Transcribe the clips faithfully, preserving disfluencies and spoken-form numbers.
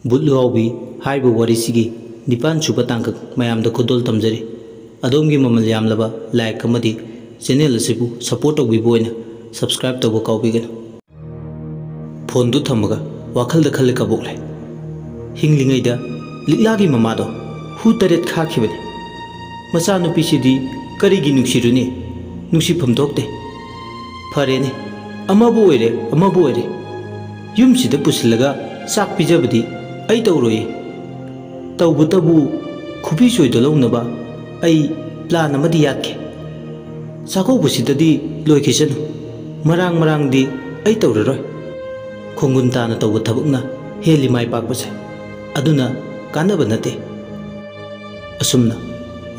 ꯕꯨꯠ ꯂꯨꯍꯥꯎꯕꯤ ꯍꯥꯏꯔꯤꯕ ꯋꯥꯔꯤꯁꯤꯒꯤ ꯅꯤꯄꯥꯟ ꯁꯨꯕ ꯇꯥꯡꯀꯛ ꯃꯌꯥꯝꯗ ꯈꯨꯗꯣꯜ ꯇꯝꯖꯔꯤ꯫ ꯑꯗꯣꯝꯒꯤ ꯃꯃꯜ ꯌꯥꯝꯂꯕ like ꯑꯃꯗꯤ channel ꯑꯁꯤꯕꯨ support ꯇꯧꯕꯤꯕ ꯑꯣꯏꯅ subscribe ꯇꯧꯕ ꯀꯥꯎꯕꯤꯒꯅꯨ꯫ ꯐꯣꯟꯗꯨ ꯊꯝꯃꯒ ꯋꯥꯈꯜꯗ ꯈꯜꯂꯦ ꯀꯕꯣꯛꯂꯩ꯫ ꯍꯤꯡꯂꯤꯉꯩꯗ ꯂꯤꯛꯂꯥꯒꯤ ꯃꯃꯥꯗꯣ ꯍꯨ ꯇꯔꯦꯠ ꯈꯥꯛꯈꯤꯕꯅꯤ꯫ ꯃꯆꯥꯅꯨꯄꯤꯁꯤꯗꯤ ꯀꯔꯤꯒꯤ ꯅꯨꯡꯁꯤꯔꯨꯅꯤ? ꯅꯨꯡꯁꯤꯐꯝ ꯊꯣꯛꯇꯦ꯫ ꯐꯔꯦꯅꯦ, ꯑꯃꯕꯨ ꯑꯣꯏꯔꯦ, ꯑꯃꯕꯨ ꯑꯣꯏꯔꯦ, ꯌꯨꯝꯁꯤꯗ ꯄꯨꯁꯤꯜꯂꯒ ꯆꯥꯛ ꯄꯤꯖꯕꯗꯤ ꯑꯩ ꯇꯧꯔꯣꯏꯌꯦ꯫ ꯇꯧꯕꯇꯕꯨ ꯈꯨꯕꯤꯁꯣꯏꯗꯣ ꯂꯧꯅꯕ ꯑꯩ plan ꯑꯃꯗꯤ ꯌꯥꯠꯀꯦ꯫ ꯆꯥꯛꯀꯧꯕꯁꯤꯗꯗꯤ ꯂꯣꯏꯈꯤꯁꯅꯨ, ꯃꯔꯥꯡ ꯃꯔꯥꯡꯗꯤ ꯑꯩ ꯇꯧꯔꯔꯣꯏ꯫ ꯈꯣꯡꯒꯨꯟ ꯇꯥꯅ ꯇꯧꯕ ꯊꯕꯛꯅ ꯍꯦꯜꯂꯤ ꯃꯥꯏ ꯄꯥꯛꯄꯁꯦ, ꯑꯗꯨꯅ ꯀꯥꯟꯅꯕ ꯅꯠꯇꯦ꯫ ꯑꯁꯨꯝꯅ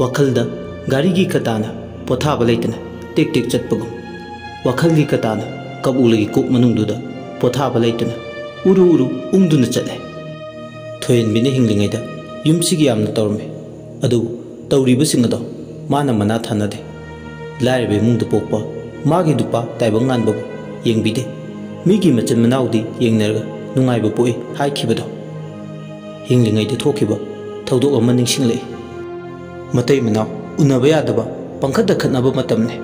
ꯋꯥꯈꯜꯗ ꯒꯥꯔꯤꯒꯤ ꯀꯇꯥꯅ ꯄꯣꯊꯥꯕ ꯂꯩꯇꯅ ꯇꯦꯛ ꯇꯦꯛ ꯆꯠꯄꯒꯨꯝ, ꯋꯥꯈꯜꯒꯤ ꯀꯇꯥꯅ ꯀꯕꯣꯛꯂꯩꯒꯤ ꯀꯣꯛ ꯃꯅꯨꯡꯗꯨꯗ ꯄꯣꯊꯥꯕ ꯂꯩꯇꯅ ꯎꯔꯨ ꯎꯔꯨ ꯎꯪꯗꯨꯅ ꯆꯠꯂꯦ꯫ ꯊꯣꯏꯍꯟꯕꯤꯅ ꯍꯤꯡꯂꯤꯉꯩꯗ ꯌꯨꯝꯁꯤꯒꯤ ꯌꯥꯝꯅ ꯇꯧꯔꯝꯃꯤ, ꯑꯗꯨꯕꯨ ꯇꯧꯔꯤꯕꯁꯤꯡ ꯑꯗꯣ ꯃꯥꯅ ꯃꯅꯥ ꯊꯥꯅꯗꯦ꯫ ꯂꯥꯏꯔꯕ ꯏꯃꯨꯡꯗ ꯄꯣꯛꯄ ꯃꯥꯒꯤ ꯅꯨꯄꯥ ꯇꯥꯏꯕꯪ ꯉꯥꯟꯕꯕꯨ ꯌꯦꯡꯕꯤꯗꯦ꯫ ꯃꯤꯒꯤ ꯃꯆꯤꯟ ꯃꯅꯥꯎꯗꯤ ꯌꯦꯡꯅꯔꯒ ꯅꯨꯡꯉꯥꯏꯕ ꯄꯣꯛꯏ ꯍꯥꯏꯈꯤꯕꯗꯣ ꯍꯤꯡꯂꯤꯉꯩꯗ ꯊꯣꯛꯈꯤꯕ ꯊꯧꯗꯣꯛ ꯑꯃ ꯅꯤꯡꯁꯤꯡꯂꯛꯏ꯫ ꯃꯇꯩ ꯃꯅꯥꯎ ꯎꯅꯕ ꯌꯥꯗꯕ ꯄꯪꯈꯠꯇ ꯈꯠꯅꯕ ꯃꯇꯝꯅꯤ꯫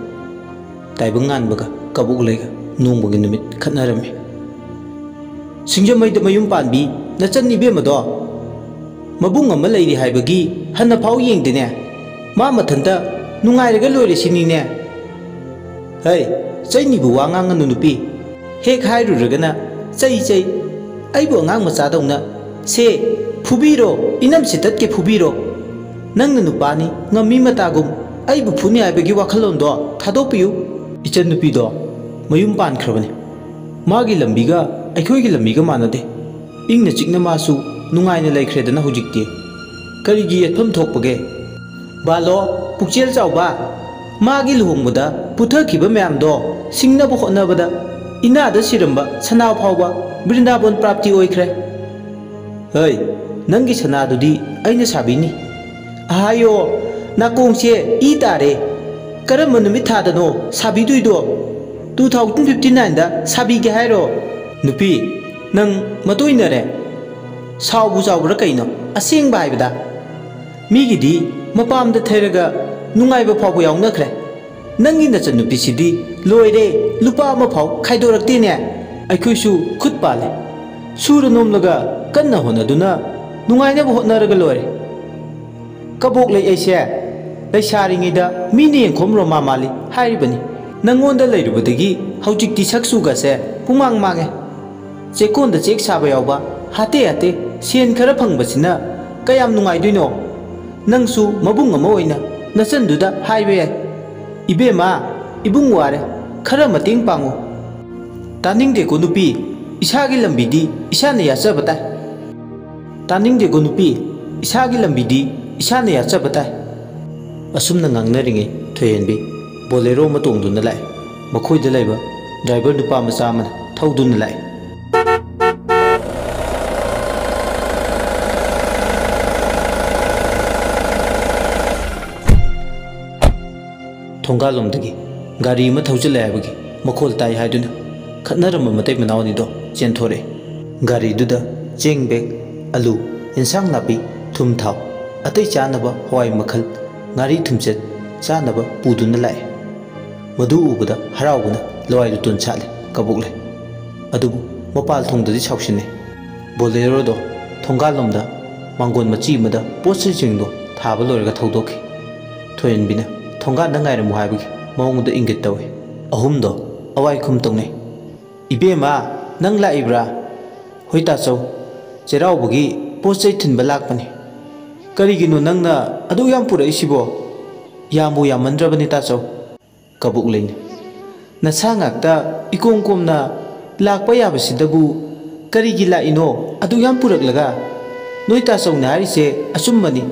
ꯇꯥꯏꯕꯪ ꯉꯥꯟꯕꯒ ꯀꯕꯣꯛꯂꯩꯒ ꯅꯣꯡꯃꯒꯤ ꯅꯨꯃꯤꯠ ꯈꯠꯅꯔꯝꯃꯤ꯫ "ꯁꯤꯡꯖꯃꯩꯗ ꯃꯌꯨꯝ ꯄꯥꯟꯕꯤ ꯅꯆꯟ ꯏꯕꯦꯝꯃꯗꯣ ꯃꯕꯨꯡ ꯑꯃ ꯂꯩꯔꯤ ꯍꯥꯏꯕꯒꯤ ꯍꯟꯅ ꯐꯥꯎ ꯌꯦꯡꯗꯦꯅꯦ꯫ ꯃꯥ ꯃꯊꯟꯇ ꯅꯨꯡꯉꯥꯏꯔꯒ ꯂꯣꯏꯔꯦ ꯁꯤꯅꯤꯅꯦ꯫ ꯍꯩ, ꯆꯩꯅꯤꯕꯨ ꯋꯥ ꯉꯥꯡꯒꯅꯨ ꯅꯨꯄꯤ꯫ ꯍꯦꯛ ꯍꯥꯏꯔꯨꯔꯒꯅ ꯆꯩ ꯆꯩ꯫ ꯑꯩꯕꯨ ꯑꯉꯥꯡ ꯃꯆꯥꯗꯧꯅ꯫ ꯁꯦ, ꯐꯨꯕꯤꯔꯣ, ꯏꯅꯝꯁꯤ ꯇꯠꯀꯦ ꯐꯨꯕꯤꯔꯣ꯫ ꯅꯪꯅ ꯅꯨꯄꯥꯅꯤ, ꯉꯝꯃꯤ ꯃꯇꯥꯒꯨꯝ꯫ ꯑꯩꯕꯨ ꯐꯨꯅꯤ ꯍꯥꯏꯕꯒꯤ ꯋꯥꯈꯜꯂꯣꯟꯗꯣ ꯊꯥꯗꯣꯛꯄꯤꯌꯨ꯫" ꯏꯆꯟꯅꯨꯄꯤꯗꯣ ꯃꯌꯨꯝ ꯄꯥꯟꯈ꯭ꯔꯕꯅꯤ꯫ ꯃꯥꯒꯤ ꯂꯝꯕꯤꯒ ꯑꯩꯈꯣꯏꯒꯤ ꯂꯝꯕꯤꯒ ꯃꯥꯟꯅꯗꯦ꯫ ꯏꯪꯅ ꯆꯤꯛꯅ ꯃꯥꯁꯨ ꯅꯨꯡꯉꯥꯏꯅ ꯂꯩꯈ꯭ꯔꯦꯗꯅ ꯍꯧꯖꯤꯛꯇꯤ꯫ ꯀꯔꯤꯒꯤ ꯌꯦꯠꯐꯝ ꯊꯣꯛꯄꯒꯦ? ꯕꯥꯂꯣ, ꯄꯨꯛꯆꯦꯜ ꯆꯥꯎꯕ, ꯃꯥꯒꯤ ꯂꯨꯍꯣꯡꯕꯗ ꯄꯨꯊꯈꯤꯕ ꯃꯌꯥꯝꯗꯣ ꯁꯤꯡꯅꯕ ꯍꯣꯠꯅꯕꯗ ꯏꯅꯥꯗ ꯁꯤꯔꯝꯕ ꯁꯅꯥ ꯐꯥꯎꯕ ꯕ꯭ꯔꯤꯟꯗꯥꯕꯣꯟ ꯄ꯭ꯔꯥꯞꯇꯤ ꯑꯣꯏꯈ꯭ꯔꯦ꯫ ꯍꯩ, ꯅꯪꯒꯤ ꯁꯅꯥꯗꯨꯗꯤ ꯑꯩꯅ ꯁꯥꯕꯤꯅꯤ꯫ ꯑꯍꯥꯌꯣ, ꯅꯥꯀꯣꯡꯁꯦ ꯏ ꯇꯥꯔꯦ꯫ ꯀꯔꯝꯕ ꯅꯨꯃꯤꯠ ꯊꯥꯗꯅꯣ ꯁꯥꯕꯤꯗꯣꯏꯗꯣ? Two thousand fifty nineꯗ ꯁꯥꯕꯤꯒꯦ ꯍꯥꯏꯔꯣ? ꯅꯨꯄꯤ, ꯅꯪ ꯃꯇꯣꯏꯅꯔꯦ꯫ ꯁꯥꯎꯕꯨ ꯆꯥꯎꯕ꯭ꯔꯥ ꯀꯩꯅꯣ? ꯑꯁꯦꯡꯕ ꯍꯥꯏꯕꯗ꯫ ꯃꯤꯒꯤꯗꯤ ꯃꯄꯥꯝꯗ ꯊꯩꯔꯒ ꯅꯨꯡꯉꯥꯏꯕ ꯐꯥꯎꯕ ꯌꯥꯎꯅꯈ꯭ꯔꯦ꯫ ꯅꯪꯒꯤ ꯅꯆꯟꯅꯨꯄꯤꯁꯤꯗꯤ ꯂꯣꯏꯔꯦ, ꯂꯨꯄꯥ ꯑꯃ ꯐꯥꯎ ꯈꯥꯏꯗꯣꯔꯛꯇꯦꯅꯦ꯫ ꯑꯩꯈꯣꯏꯁꯨ ꯈꯨꯠ ꯄꯥꯜꯂꯦ, ꯁꯨꯔ ꯅꯣꯝꯂꯒ ꯀꯟꯅ ꯍꯣꯠꯅꯗꯨꯅ ꯅꯨꯡꯉꯥꯏꯅꯕ ꯍꯣꯠꯅꯔꯒ ꯂꯣꯏꯔꯦ꯫ ꯀꯕꯣꯛ ꯂꯩ ꯑꯩꯁꯦ ꯂꯩꯁꯥꯔꯤꯉꯩꯗ ꯃꯤꯅ ꯌꯦꯡꯈꯣꯝ ꯔꯣꯃꯥ ꯃꯥꯜꯂꯤ ꯍꯥꯏꯔꯤꯕꯅꯤ꯫ ꯅꯪꯉꯣꯟꯗ ꯂꯩꯔꯨꯕꯗꯒꯤ ꯍꯧꯖꯤꯛꯇꯤ ꯁꯛ ꯆꯨꯒꯁꯦ ꯄꯨꯡꯃꯥꯡ ꯃꯥꯡꯉꯦ꯫ ꯆꯦꯛꯀꯣꯟꯗ ꯆꯦꯛ ꯁꯥꯕ ꯌꯥꯎꯕ ꯍꯥꯇꯦ ꯍꯥꯇꯦ ꯁꯦꯟ ꯈꯔ ꯐꯪꯕꯁꯤꯅ ꯀꯌꯥꯝ ꯅꯨꯡꯉꯥꯏꯗꯣꯏꯅꯣ? ꯅꯪꯁꯨ ꯃꯕꯨꯡ ꯑꯃ ꯑꯣꯏꯅ ꯅꯆꯟꯗꯨꯗ ꯍꯥꯏꯕ ꯌꯥꯏ꯫ "ꯏꯕꯦꯝꯃ, ꯏꯕꯨꯡ ꯋꯥꯔꯦ, ꯈꯔ ꯃꯇꯦꯡ ꯄꯥꯡꯉꯨ"꯫ ꯇꯥꯅꯤꯡꯗꯦꯀꯣ ꯅꯨꯄꯤ, ꯏꯁꯥꯒꯤ ꯂꯝꯕꯤꯗꯤ ꯏꯁꯥꯅ ꯌꯥꯠꯆꯕ ꯇꯥꯏ꯫ ꯇꯥꯅꯤꯡꯗꯦꯀꯣ ꯅꯨꯄꯤ, ꯏꯁꯥꯒꯤ ꯂꯝꯕꯤꯗꯤ ꯏꯁꯥꯅ ꯌꯥꯠꯆꯕ ꯇꯥꯏ꯫ ꯑꯁꯨꯝꯅ ꯉꯥꯡꯅꯔꯤꯉꯩ ꯊꯣꯏꯍꯦꯟꯕꯤ ꯕꯣꯂꯦꯔꯣ ꯑꯃ ꯇꯣꯡꯗꯨꯅ ꯂꯥꯛꯑꯦ꯫ ꯃꯈꯣꯏꯗ ꯂꯩꯕ ꯗ꯭ꯔꯥꯏꯚꯔ ꯅꯨꯄꯥ ꯃꯆꯥ ꯑꯃꯅ ꯊꯧꯗꯨꯅ ꯂꯥꯛꯑꯦ꯫ ꯊꯣꯡꯒꯥꯜꯂꯣꯝꯗꯒꯤ ꯒꯥꯔꯤ ꯑꯃ ꯊꯧꯖꯤꯜꯂꯦ ꯍꯥꯏꯕꯒꯤ ꯃꯈꯣꯜ ꯇꯥꯏ ꯍꯥꯏꯗꯨꯅ ꯈꯠꯅꯔꯝꯕ ꯃꯇꯩ ꯃꯅꯥꯎ ꯑꯅꯤꯗꯣ ꯆꯦꯟꯊꯣꯔꯛꯑꯦ꯫ ꯒꯥꯔꯤꯗꯨꯗ ꯆꯦꯡ ꯕꯦꯒ, ꯑꯂꯨ, ꯏꯟꯁꯥꯡ ꯅꯥꯄꯤ, ꯊꯨꯝ ꯊꯥꯎ, ꯑꯇꯩ ꯆꯥꯅꯕ ꯍꯋꯥꯏ ꯃꯈꯜ, ꯉꯥꯔꯤ ꯊꯨꯝꯆꯦꯠ ꯆꯥꯅꯕ ꯄꯨꯗꯨꯅ ꯂꯥꯛꯑꯦ꯫ ꯃꯗꯨ ꯎꯕꯗ ꯍꯔꯥꯎꯕꯅ ꯂꯋꯥꯏ ꯂꯨꯇꯣꯟ ꯁꯥꯠꯂꯦ ꯀꯕꯣꯛꯂꯩ꯫ ꯑꯗꯨꯕꯨ ꯃꯄꯥꯜ ꯊꯣꯡꯗꯗꯤ ꯁꯥꯎꯁꯤꯟꯅꯩ꯫ ꯕꯣꯂꯦꯔꯣꯗꯣ ꯊꯣꯡꯒꯥꯜꯂꯣꯝꯗ ꯃꯥꯡꯒꯣꯟ ꯃꯆꯤ ꯑꯃꯗ ꯄꯣꯠ ꯆꯩꯁꯤꯡꯗꯣ ꯊꯥꯕ ꯂꯣꯏꯔꯒ ꯊꯧꯗꯣꯛꯈꯤ꯫ ꯊꯣꯏꯍꯟꯕꯤꯅ ꯊꯣꯡꯒꯥꯟꯗ ꯉꯥꯏꯔꯝꯃꯨ ꯍꯥꯏꯕꯒꯤ ꯃꯑꯣꯡꯗ ꯏꯪꯒꯤꯠ ꯇꯧꯏ꯫ ꯑꯍꯨꯝꯗꯣ ꯑꯋꯥꯏꯈꯨꯝ ꯇꯧꯅꯩ꯫ "ꯏꯕꯦꯝꯃ, ꯅꯪ ꯂꯥꯛꯏꯕ꯭ꯔꯥ?" "ꯍꯣꯏ ꯇꯥꯆꯧ, ꯆꯩꯔꯥꯎꯕꯒꯤ ꯄꯣꯠ ꯆꯩ ꯊꯤꯟꯕ ꯂꯥꯛꯄꯅꯤ꯫ ꯀꯔꯤꯒꯤꯅꯣ ꯅꯪꯅ ꯑꯗꯨꯛ ꯌꯥꯝ ꯄꯨꯔꯛꯏꯁꯤꯕꯣ? ꯌꯥꯝꯕꯨ ꯌꯥꯝꯃꯟꯗ꯭ꯔꯕꯅꯤ ꯇꯥꯆꯧ"꯫ ꯀꯕꯣꯛꯂꯩꯅ, "ꯅꯁꯥ ꯉꯥꯛꯇ ꯏꯀꯣꯝ ꯀꯣꯝꯅ ꯂꯥꯛꯄ ꯌꯥꯕꯁꯤꯗꯕꯨ ꯀꯔꯤꯒꯤ ꯂꯥꯛꯏꯅꯣ ꯑꯗꯨꯛ ꯌꯥꯝ ꯄꯨꯔꯛꯂꯒ? ꯅꯣꯏ ꯇꯥꯆꯧꯅ ꯍꯥꯏꯔꯤꯁꯦ ꯑꯆꯨꯝꯕꯅꯤ꯫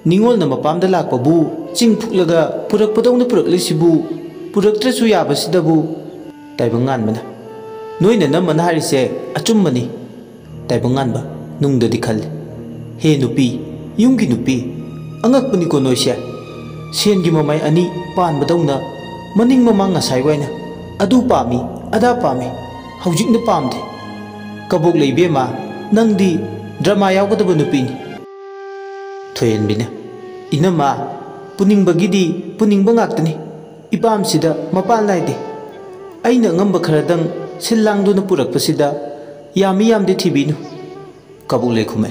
"ꯅꯤꯉꯣꯜꯅ ꯃꯄꯥꯝꯗ ꯂꯥꯛꯄꯕꯨ ꯆꯤꯡ ꯐꯨꯛꯂꯒ ꯄꯨꯔꯛꯄꯗꯧꯅ ꯄꯨꯔꯛꯂꯤꯁꯤꯕꯨ, ꯄꯨꯔꯛꯇ꯭ꯔꯁꯨ ꯌꯥꯕꯁꯤꯗꯕꯨ?" ꯇꯥꯏꯕꯪꯉꯥꯟꯕꯅ, "ꯅꯣꯏꯅ ꯅꯝꯃꯅ ꯍꯥꯏꯔꯤꯁꯦ ꯑꯆꯨꯝꯕꯅꯤ꯫" ꯇꯥꯏꯕꯪꯉꯥꯟꯕ ꯅꯨꯡꯗꯗꯤ ꯈꯜꯂꯤ, "ꯍꯦ ꯅꯨꯄꯤ, ꯌꯨꯝꯒꯤ ꯅꯨꯄꯤ, ꯑꯉꯛꯄꯅꯤꯀꯣ ꯅꯣꯏꯁꯦ꯫ ꯁꯦꯟꯒꯤ ꯃꯃꯥꯏ ꯑꯅꯤ ꯄꯥꯟꯕꯗꯧꯅ ꯃꯅꯤꯡ ꯃꯃꯥꯡ ꯉꯁꯥꯏ ꯋꯥꯏꯅ ꯑꯗꯨ ꯄꯥꯝꯃꯤ, ꯑꯗꯥ ꯄꯥꯝꯃꯤ, ꯍꯧꯖꯤꯛꯅ ꯄꯥꯝꯗꯦ꯫ ꯀꯕꯣꯛꯂꯩ ꯏꯕꯦꯝꯃ, ꯅꯪꯗꯤ ꯗ꯭ꯔꯃꯥ ꯌꯥꯎꯒꯗꯕ ꯅꯨꯄꯤꯅꯤ꯫" ꯊꯣꯏꯍꯟꯕꯤꯅ, "ꯏꯅꯝꯃ, ꯄꯨꯅꯤꯡꯕꯒꯤꯗꯤ ꯄꯨꯅꯤꯡꯕ ꯉꯥꯛꯇꯅꯤ꯫ ꯏꯄꯥꯝꯁꯤꯗ ꯃꯄꯥꯟ ꯅꯥꯏꯗꯦ꯫ ꯑꯩꯅ ꯑꯉꯝꯕ ꯈꯔꯗꯪ ꯁꯤꯜ ꯂꯥꯡꯗꯨꯅ ꯄꯨꯔꯛꯄꯁꯤꯗ ꯌꯥꯝꯃꯤ ꯌꯥꯝꯗꯦ ꯊꯤꯕꯤꯅꯨ꯫" ꯀꯕꯣꯛꯂꯩ ꯈꯨꯝꯃꯦ,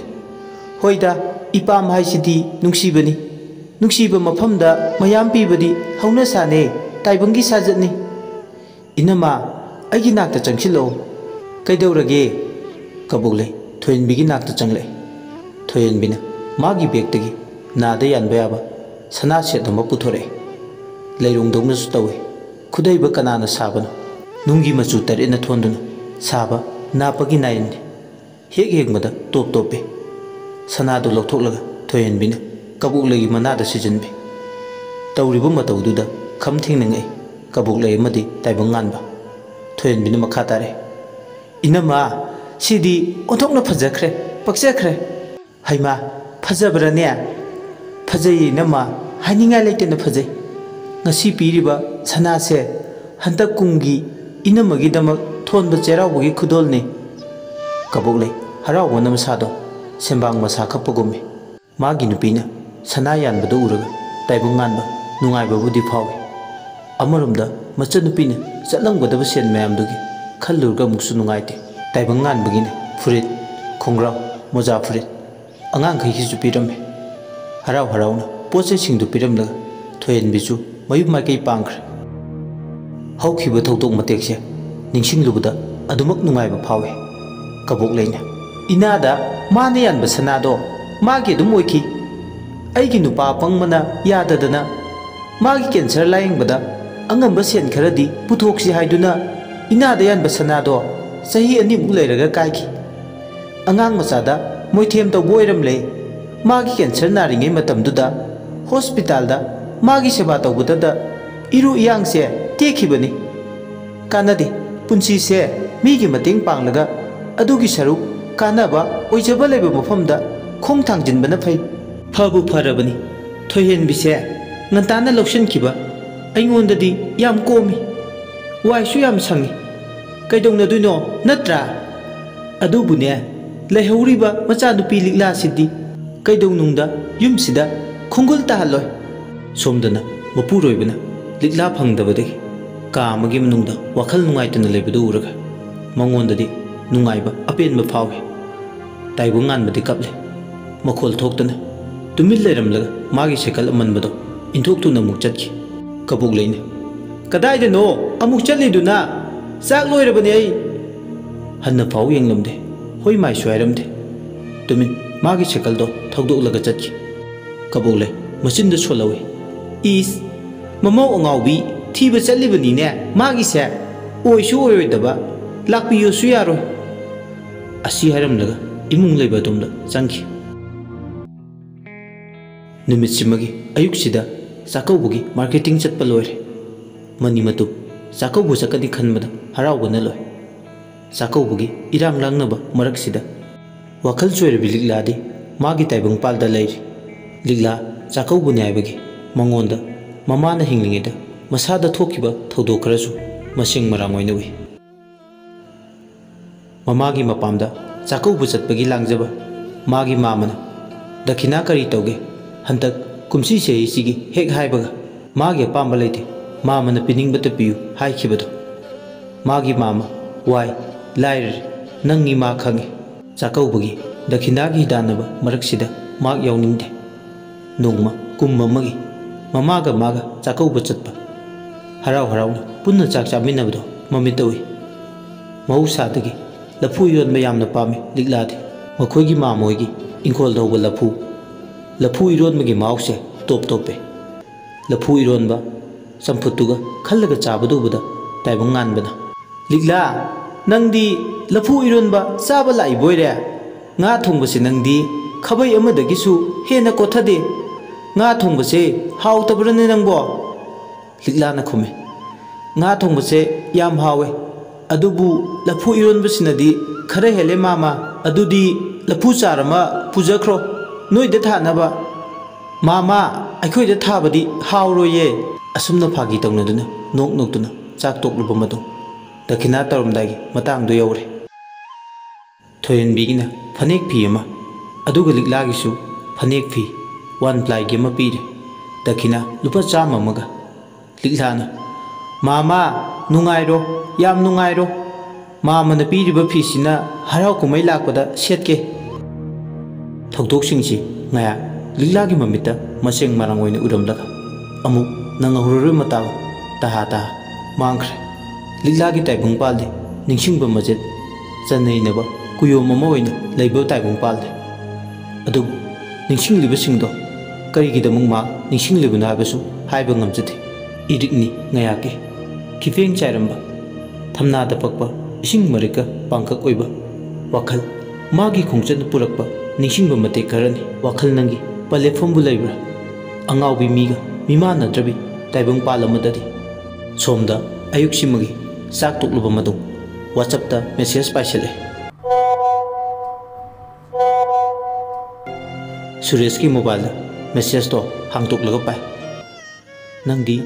"ꯍꯣꯏꯗ, ꯏꯄꯥꯝ ꯍꯥꯏꯁꯤꯗꯤ ꯅꯨꯡꯁꯤꯕꯅꯤ꯫ ꯅꯨꯡꯁꯤꯕ ꯃꯐꯝꯗ ꯃꯌꯥꯝ ꯄꯤꯕꯗꯤ ꯍꯧꯅꯁꯥꯅꯦ, ꯇꯥꯏꯕꯪꯒꯤ ꯁꯥꯖꯠꯅꯤ꯫" "ꯏꯅꯝꯃ, ꯑꯩꯒꯤ ꯅꯥꯛꯇ ꯆꯪꯁꯤꯜꯂꯛꯑꯣ꯫" "ꯀꯩꯗꯧꯔꯒꯦ?" ꯀꯕꯣꯛꯂꯩ ꯊꯣꯏꯍꯟꯕꯤꯒꯤ ꯅꯥꯛꯇ ꯆꯪꯂꯛꯑꯦ꯫ ꯊꯣꯏꯍꯟꯕꯤꯅ ꯃꯥꯒꯤ ꯕꯦꯛꯇꯒꯤ ꯅꯥꯗ ꯌꯥꯟꯕ ꯌꯥꯕ ꯁꯅꯥ ꯁꯦꯠ ꯑꯃ ꯄꯨꯊꯣꯔꯛꯑꯦ꯫ ꯂꯩꯔꯣꯡꯗꯧꯅꯁꯨ ꯇꯧꯏ꯫ ꯈꯨꯗꯩꯕ ꯀꯅꯥꯅ ꯁꯥꯕꯅꯣ? ꯅꯨꯡꯒꯤ ꯃꯆꯨ ꯇꯔꯦꯠꯅ ꯊꯣꯟꯗꯨꯅ ꯁꯥꯕ ꯅꯥꯄꯒꯤ ꯅꯥꯏꯔꯟꯅꯤ꯫ ꯍꯦꯛ ꯌꯦꯡꯕꯗ ꯇꯣꯞ ꯇꯣꯞꯄꯤ꯫ ꯁꯅꯥꯗꯨ ꯂꯧꯊꯣꯛꯂꯒ ꯊꯣꯏꯍꯟꯕꯤꯅ ꯀꯕꯣꯛꯂꯩꯒꯤ ꯃꯅꯥꯗ ꯁꯤꯖꯤꯟꯕꯤ꯫ ꯇꯧꯔꯤꯕ ꯃꯇꯧꯗꯨꯗ ꯈꯝ ꯊꯦꯡꯅ ꯉꯛꯏ ꯀꯕꯣꯛꯂꯩ ꯑꯃꯗꯤ ꯇꯥꯏꯕꯪ ꯉꯥꯟꯕ꯫ ꯊꯣꯏꯍꯟꯕꯤꯅ ꯃꯈꯥ ꯇꯥꯔꯛꯏ, "ꯏꯅꯝꯃ, ꯁꯤꯗꯤ ꯑꯣꯟꯊꯣꯛꯅ ꯐꯖꯈ꯭ꯔꯦ, ꯄꯛꯆꯈ꯭ꯔꯦ꯫" "ꯍꯩꯃꯥ, ꯐꯖꯕ꯭ꯔꯥꯅꯦ?" "ꯐꯖꯩꯌꯦ ꯏꯅꯝꯃ, ꯍꯥꯏꯅꯤꯡꯉꯥꯏ ꯂꯩꯇꯅ ꯐꯖꯩ꯫ ꯉꯁꯤ ꯄꯤꯔꯤꯕ ꯁꯅꯥꯁꯦ ꯍꯟꯗꯛ ꯀꯨꯝꯒꯤ ꯏꯅꯝꯃꯒꯤꯗꯃꯛ ꯊꯣꯟꯕ ꯆꯩꯔꯥꯎꯕꯒꯤ ꯈꯨꯗꯣꯜꯅꯤ꯫" ꯀꯕꯣꯛꯂꯩ ꯍꯔꯥꯎꯕꯅ ꯃꯁꯥꯗꯣ ꯁꯦꯝꯕꯥꯡ ꯃꯁꯥ ꯈꯞꯄꯒꯨꯝꯃꯤ꯫ ꯃꯥꯒꯤ ꯅꯨꯄꯤꯅ ꯁꯅꯥ ꯌꯥꯟꯕꯗꯨ ꯎꯔꯒ ꯇꯥꯏꯕꯪ ꯉꯥꯟꯕ ꯅꯨꯡꯉꯥꯏꯕꯕꯨꯗꯤ ꯐꯥꯎꯏ꯫ ꯑꯃꯔꯣꯝꯗ ꯃꯆꯟꯅꯨꯄꯤꯅ ꯆꯠꯂꯝꯒꯗꯕ ꯁꯦꯟ ꯃꯌꯥꯝꯗꯨꯒꯤ ꯈꯜꯂꯨꯔꯒ ꯑꯃꯨꯛꯁꯨ ꯅꯨꯡꯉꯥꯏꯇꯦ꯫ ꯇꯥꯏꯕꯪ ꯉꯥꯟꯕꯒꯤꯅ ꯐꯨꯔꯤꯠ, ꯈꯣꯡꯒ꯭ꯔꯥꯎ, ꯃꯣꯖꯥ ꯐꯨꯔꯤꯠ, ꯑꯉꯥꯡꯈꯩꯒꯤꯁꯨ ꯄꯤꯔꯝꯃꯤ꯫ ꯍꯔꯥꯎ ꯍꯔꯥꯎꯅ ꯄꯣꯠ ꯆꯩꯁꯤꯡꯗꯨ ꯄꯤꯔꯝꯂꯒ ꯊꯣꯏꯍꯟꯕꯤꯁꯨ ꯃꯌꯨꯝ ꯃꯥꯏꯀꯩ ꯄꯥꯡꯈ꯭ꯔꯦ꯫ ꯍꯧꯈꯤꯕ ꯊꯧꯗꯣꯛ ꯃꯇꯦꯛꯁꯦ ꯅꯤꯡꯁꯤꯡꯂꯨꯕꯗ ꯑꯗꯨꯃꯛ ꯅꯨꯡꯉꯥꯏꯕ ꯐꯥꯎꯏ꯫ ꯀꯕꯣꯛꯂꯩꯅ, "ꯏꯅꯥꯗ ꯃꯥꯅ ꯌꯥꯟꯕ ꯁꯅꯥꯗꯣ ꯃꯥꯒꯤ ꯑꯗꯨꯝ ꯑꯣꯏꯈꯤ꯫ ꯑꯩꯒꯤ ꯅꯨꯄꯥ ꯑꯄꯪꯕꯅ ꯌꯥꯗꯗꯅ ꯃꯥꯒꯤ ꯀꯦꯟꯁꯔ ꯂꯥꯌꯦꯡꯕꯗ ꯑꯉꯝꯕ ꯁꯦꯟ ꯈꯔꯗꯤ ꯄꯨꯊꯣꯛꯁꯤ ꯍꯥꯏꯗꯨꯅ ꯏꯅꯥꯗ ꯌꯥꯟꯕ ꯁꯅꯥꯗꯣ ꯆꯍꯤ ꯑꯅꯤꯃꯨꯛ ꯂꯩꯔꯒ ꯀꯥꯏꯈꯤ꯫ ꯑꯉꯥꯡ ꯃꯆꯥꯗ ꯃꯣꯏꯊꯦꯝ ꯇꯧꯕ ꯑꯣꯏꯔꯝꯂꯦ꯫ ꯃꯥꯒꯤ ꯀꯦꯟꯁꯔ ꯅꯥꯔꯤꯉꯩ ꯃꯇꯝꯗꯨꯗ ꯍꯣꯁꯄꯤꯇꯥꯜꯗ ꯃꯥꯒꯤ ꯁꯦꯕꯥ ꯇꯧꯕꯗꯗ ꯏꯔꯨ ꯏꯌꯥꯡꯁꯦ ꯇꯦꯛꯈꯤꯕꯅꯤ꯫ ꯀꯥꯟꯅꯗꯦ, ꯄꯨꯟꯁꯤꯁꯦ ꯃꯤꯒꯤ ꯃꯇꯦꯡ ꯄꯥꯡꯂꯒ ꯑꯗꯨꯒꯤ ꯁꯔꯨꯛ ꯀꯥꯟꯅꯕ ꯑꯣꯏꯖꯕ ꯂꯩꯕ ꯃꯐꯝꯗ ꯈꯣꯡ ꯊꯥꯡꯖꯤꯟꯕꯅ ꯐꯩ꯫ ꯐꯕꯨ ꯐꯔꯕꯅꯤ, ꯊꯣꯏꯍꯦꯟꯕꯤꯁꯦ ꯉꯟꯇꯥꯅ ꯂꯧꯁꯤꯟꯈꯤꯕ ꯑꯩꯉꯣꯟꯗꯗꯤ ꯌꯥꯝ ꯀꯣꯝꯃꯤ, ꯋꯥꯏꯁꯨ ꯌꯥꯝ ꯁꯪꯉꯤ꯫ ꯀꯩꯗꯧꯅꯗꯣꯏꯅꯣ ꯅꯠꯇ꯭ꯔꯥ? ꯑꯗꯨꯕꯨꯅꯦ, ꯂꯩꯍꯧꯔꯤꯕ ꯃꯆꯥꯅꯨꯄꯤ ꯂꯤꯛꯂꯥꯁꯤꯗꯤ ꯀꯩꯗꯧꯅꯨꯡꯗ ꯌꯨꯝꯁꯤꯗ ꯈꯣꯡꯒꯨꯜ ꯇꯥꯍꯜꯂꯣꯏ꯫ ꯁꯣꯝꯗꯅ ꯃꯄꯨꯔꯣꯏꯕꯅ ꯂꯤꯛꯂꯥ ꯐꯪꯗꯕꯗꯒꯤ ꯀꯥ ꯑꯃꯒꯤ ꯃꯅꯨꯡꯗ ꯋꯥꯈꯜ ꯅꯨꯡꯉꯥꯏꯇꯅ ꯂꯩꯕꯗꯨ ꯎꯔꯒ ꯃꯉꯣꯟꯗꯗꯤ ꯅꯨꯡꯉꯥꯏꯕ ꯑꯄꯦꯟꯕ ꯐꯥꯎꯏ꯫ ꯇꯥꯏꯕꯪ ꯉꯥꯟꯕꯗꯤ ꯀꯞꯂꯦ꯫ ꯃꯈꯣꯜ ꯊꯣꯛꯇꯅ ꯇꯨꯃꯤꯟ ꯂꯩꯔꯝꯂꯒ ꯃꯥꯒꯤ ꯁꯥꯏꯀꯜ ꯑꯃꯟꯕꯗꯣ ꯏꯟꯊꯣꯛꯇꯨꯅ ꯑꯃꯨꯛ ꯆꯠꯈꯤ꯫ ꯀꯕꯣꯛꯂꯩꯅ, "ꯀꯗꯥꯏꯗꯅꯣ ꯑꯃꯨꯛ ꯆꯠꯂꯤꯗꯨꯅ? ꯆꯥꯛ ꯂꯣꯏꯔꯕꯅꯦ ꯑꯩ!" ꯍꯟꯅ ꯐꯥꯎ ꯌꯦꯡꯂꯝꯗꯦ, ꯍꯣꯏ ꯃꯥꯏꯁꯨ ꯍꯥꯏꯔꯝꯗꯦ꯫ ꯇꯨꯃꯤꯟ ꯃꯥꯒꯤ ꯁꯥꯏꯀꯜꯗꯣ ꯊꯧꯗꯣꯛꯂꯒ ꯆꯠꯈꯤ꯫ ꯀꯕꯣꯛꯂꯩ ꯃꯆꯤꯟꯗ ꯁꯣꯜꯍꯧꯏ꯫ "ꯏꯁ, ꯃꯃꯧ ꯑꯉꯥꯎꯕꯤ ꯊꯤꯕ ꯆꯠꯂꯤꯕꯅꯤꯅꯦ ꯃꯥꯒꯤꯁꯦ꯫ ꯑꯣꯏꯁꯨ ꯑꯣꯏꯔꯣꯏꯗꯕ, ꯂꯥꯛꯄꯤꯌꯣꯁꯨ ꯌꯥꯔꯣꯏ"꯫ ꯑꯁꯤ ꯍꯥꯏꯔꯝꯂꯒ ꯏꯃꯨꯡ ꯂꯩꯕ ꯑꯗꯣꯝꯗ ꯆꯪꯈꯤ꯫ ꯅꯨꯃꯤꯠꯁꯤꯃꯒꯤ ꯑꯌꯨꯛꯁꯤꯗ ꯆꯥꯛꯀꯧꯕꯒꯤ ꯃꯥꯔꯀꯦꯇꯤꯡ ꯆꯠꯄ ꯂꯣꯏꯔꯦ꯫ ꯃꯅꯤ ꯃꯇꯨ ꯆꯥꯛꯀꯧꯕ ꯆꯠꯀꯅꯤ ꯈꯟꯕꯗ ꯍꯔꯥꯎꯕꯅ ꯂꯣꯏ꯫ ꯆꯥꯛꯀꯧꯕꯒꯤ ꯏꯔꯥꯡ ꯂꯥꯡꯅꯕ ꯃꯔꯛꯁꯤꯗ ꯋꯥꯈꯜ ꯆꯣꯏꯔꯕꯤ ꯂꯤꯛꯂꯥꯗꯤ ꯃꯥꯒꯤ ꯇꯥꯏꯕꯪꯄꯥꯜꯗ ꯂꯩꯔꯤ꯫ ꯂꯤꯛꯂꯥ ꯆꯥꯛꯀꯧꯕꯅꯤ ꯍꯥꯏꯕꯒꯤ ꯃꯉꯣꯟꯗ ꯃꯃꯥꯅ ꯍꯤꯡꯂꯤꯉꯩꯗ ꯃꯁꯥꯗ ꯊꯣꯛꯈꯤꯕ ꯊꯧꯗꯣꯛ ꯈꯔꯁꯨ ꯃꯁꯦꯡ ꯃꯔꯥꯡ ꯑꯣꯏꯅ ꯎꯏ꯫ ꯃꯃꯥꯒꯤ ꯃꯄꯥꯝꯗ ꯆꯥꯛꯀꯧꯕ ꯆꯠꯄꯒꯤ ꯂꯥꯡꯖꯕ꯫ ꯃꯥꯒꯤ ꯃꯥꯃꯅ, "ꯗꯈꯤꯅꯥ ꯀꯔꯤ ꯇꯧꯒꯦ? ꯍꯟꯗꯛ ꯀꯨꯝꯁꯤ ꯆꯍꯤꯁꯤꯒꯤ ꯍꯦꯛ ꯍꯥꯏꯕꯒ ꯃꯥꯒꯤ ꯑꯄꯥꯝꯕ ꯂꯩꯇꯦ, ꯃꯥꯃꯅ ꯄꯤꯅꯤꯡꯕꯇ ꯄꯤꯌꯨ" ꯍꯥꯏꯈꯤꯕꯗꯣ꯫ ꯃꯥꯒꯤ ꯃꯥꯃ, "ꯋꯥꯏ, ꯂꯥꯏꯔꯔꯦ, ꯅꯪ ꯏꯃꯥ ꯈꯪꯉꯤ"꯫ ꯆꯥꯛꯀꯧꯕꯒꯤ ꯗꯈꯤꯅꯥꯒꯤ ꯍꯤꯗꯥꯟꯅꯕ ꯃꯔꯛꯁꯤꯗ ꯃꯍꯥꯛ ꯌꯥꯎꯅꯤꯡꯗꯦ꯫ ꯅꯣꯡꯃ ꯀꯨꯝ ꯑꯃꯒꯤ ꯃꯃꯥꯒ ꯃꯥꯒ ꯆꯥꯛꯀꯧꯕ ꯆꯠꯄ꯫ ꯍꯔꯥꯎ ꯍꯔꯥꯎꯅ ꯄꯨꯟꯅ ꯆꯥꯛ ꯆꯥꯃꯤꯟꯅꯕꯗꯣ ꯃꯃꯤꯠꯇ ꯎꯏ꯫ ꯃꯍꯧꯁꯥꯗꯒꯤ ꯂꯐꯨ ꯏꯔꯣꯟꯕ ꯌꯥꯝꯅ ꯄꯥꯝꯃꯤ ꯂꯤꯛꯂꯥꯗꯤ꯫ ꯃꯈꯣꯏꯒꯤ ꯃꯥꯃ ꯍꯣꯏꯒꯤ ꯏꯪꯈꯣꯜꯗ ꯍꯧꯕ ꯂꯐꯨ, ꯂꯐꯨ ꯏꯔꯣꯟꯕꯒꯤ ꯃꯍꯥꯎꯁꯦ ꯇꯣꯞ ꯇꯣꯞꯄꯦ꯫ ꯂꯐꯨ ꯏꯔꯣꯟꯕ, ꯆꯝꯐꯨꯠꯇꯨꯒ ꯈꯜꯂꯒ ꯆꯥꯕꯗꯨ ꯎꯕꯗ ꯇꯥꯏꯕꯪ ꯉꯥꯟꯕꯅ, "ꯂꯤꯛꯂꯥ, ꯅꯪꯗꯤ ꯂꯐꯨ ꯏꯔꯣꯟꯕ ꯆꯥꯕ ꯂꯥꯛꯏꯕꯣꯏꯔꯦ? ꯉꯥ ꯊꯣꯡꯕꯁꯦ ꯅꯪꯗꯤ ꯈꯥꯕꯩ ꯑꯃꯗꯒꯤꯁꯨ ꯍꯦꯟꯅ ꯀꯣꯊꯗꯦ꯫ "ꯉꯥ ꯊꯣꯡꯕꯁꯦ ꯍꯥꯎꯇꯕ꯭ꯔꯅꯦ ꯅꯪꯕꯣ?" ꯂꯤꯛꯂꯥꯅ ꯈꯨꯝꯃꯤ꯫ "ꯉꯥ ꯊꯣꯡꯕꯁꯦ ꯌꯥꯝ ꯍꯥꯎꯋꯦ, ꯑꯗꯨꯕꯨ ꯂꯐꯨ ꯏꯔꯣꯟꯕꯁꯤꯅꯗꯤ ꯈꯔ ꯍꯦꯜꯂꯦ ꯃꯥꯃ꯫ ꯑꯗꯨꯗꯤ ꯂꯐꯨ ꯆꯥꯔ ꯑꯃ ꯄꯨꯖꯈ꯭ꯔꯣ, ꯅꯣꯏꯗ ꯊꯥꯅꯕ꯫ ꯃꯥꯃ, ꯑꯩꯈꯣꯏꯗ ꯊꯥꯕꯗꯤ ꯍꯥꯎꯔꯣꯏꯌꯦ꯫" ꯑꯁꯨꯝꯅ ꯐꯥꯒꯤ ꯇꯧꯅꯗꯨꯅ, ꯅꯣꯛ ꯅꯣꯛꯇꯨꯅ ꯆꯥꯛ ꯇꯣꯛꯂꯕ ꯃꯇꯨꯡ, ꯗꯈꯤꯅꯥ ꯇꯧꯔꯝꯗꯥꯏꯒꯤ ꯃꯇꯥꯡꯗꯣ ꯌꯧꯔꯦ꯫ ꯊꯣꯏꯍꯟꯕꯤꯒꯤꯅ ꯐꯅꯦꯛ ꯐꯤ ꯑꯃ, ꯑꯗꯨꯒ ꯂꯤꯛꯂꯥꯒꯤꯁꯨ ꯐꯅꯦꯛ ꯐꯤ ꯋꯥꯟ ꯄ꯭ꯂꯥꯏꯒꯤ ꯑꯃ ꯄꯤꯔꯦ꯫ ꯗꯈꯤꯅꯥ ꯂꯨꯄꯥ ꯆꯥꯝꯃ ꯑꯃꯒ꯫ ꯂꯤꯛꯂꯥꯅ, "ꯃꯥꯃ, ꯅꯨꯡꯉꯥꯏꯔꯣ, ꯌꯥꯝ ꯅꯨꯡꯉꯥꯏꯔꯣ꯫ ꯃꯥꯃꯅ ꯄꯤꯔꯤꯕ ꯐꯤꯁꯤꯅ ꯍꯔꯥꯎ ꯀꯨꯝꯍꯩ ꯂꯥꯛꯄꯗ ꯁꯦꯠꯀꯦ꯫" ꯊꯧꯗꯣꯛꯁꯤꯡꯁꯤ ꯉꯥꯏꯍꯥꯛ ꯂꯤꯛꯂꯥꯒꯤ ꯃꯃꯤꯠꯇ ꯃꯆꯦꯡ ꯃꯔꯥꯡ ꯑꯣꯏꯅ ꯎꯔꯝꯂꯒ, ꯑꯃꯨꯛ ꯅꯪꯍꯧꯔꯔꯣꯏ ꯃꯇꯥꯒꯨꯝ ꯇꯍꯥ ꯇꯍꯥ ꯃꯥꯡꯈ꯭ꯔꯦ꯫ ꯂꯤꯛꯂꯥꯒꯤ ꯇꯥꯏꯕꯪꯄꯥꯜꯗꯤ ꯅꯤꯡꯁꯤꯡꯕ ꯃꯆꯦꯠ ꯆꯟꯅꯩꯅꯕ ꯀꯨꯌꯣꯝ ꯑꯃ ꯑꯣꯏꯅ ꯂꯩꯕ ꯇꯥꯏꯕꯪꯄꯥꯜꯅꯤ꯫ ꯑꯗꯨꯕꯨ ꯅꯤꯡꯁꯤꯡꯂꯤꯕꯁꯤꯡꯗꯣ ꯀꯔꯤꯒꯤꯗꯃꯛ ꯃꯍꯥꯛ ꯅꯤꯡꯁꯤꯡꯂꯤꯕꯅꯣ ꯍꯥꯏꯕꯁꯨ ꯍꯥꯏꯕ ꯉꯝꯖꯗꯦ꯫ ꯏꯔꯤꯛꯅꯤ ꯉꯌꯥꯛꯀꯤ ꯈꯤꯐꯦꯡ ꯆꯥꯏꯔꯝꯕ, ꯊꯝꯅꯥꯗ ꯄꯛꯄ ꯏꯁꯤꯡ ꯃꯔꯤꯛꯀ ꯄꯥꯡꯀꯛ ꯑꯣꯏꯕ ꯋꯥꯈꯜ, ꯃꯥꯒꯤ ꯈꯣꯡꯆꯠꯅ ꯄꯨꯔꯛꯄ ꯅꯤꯡꯁꯤꯡꯕ ꯃꯇꯦꯛ ꯈꯔꯅꯤ꯫ ꯋꯥꯈꯜ ꯅꯪꯒꯤ ꯄꯂꯦꯐꯝꯕꯨ ꯂꯩꯕ꯭ꯔꯥ? ꯑꯉꯥꯎꯕꯤ ꯃꯤꯒ ꯃꯤꯃꯥꯟꯅꯗ꯭ꯔꯕꯤ ꯇꯥꯏꯕꯪꯄꯥꯜ ꯑꯃꯗꯗꯤ꯫ ꯁꯣꯝꯗ ꯑꯌꯨꯛꯁꯤꯃꯒꯤ ꯆꯥꯛ ꯇꯣꯛꯂꯕ ꯃꯇꯨꯡ WhatsApp-ꯇ message ꯄꯥꯏꯁꯤꯜꯂꯦ꯫ ꯁꯨꯔꯦꯁꯀꯤ mobile-ꯗ message-ꯇꯣ ꯍꯥꯡꯗꯣꯛꯂꯒ ꯄꯥꯏ꯫ "ꯅꯪꯗꯤ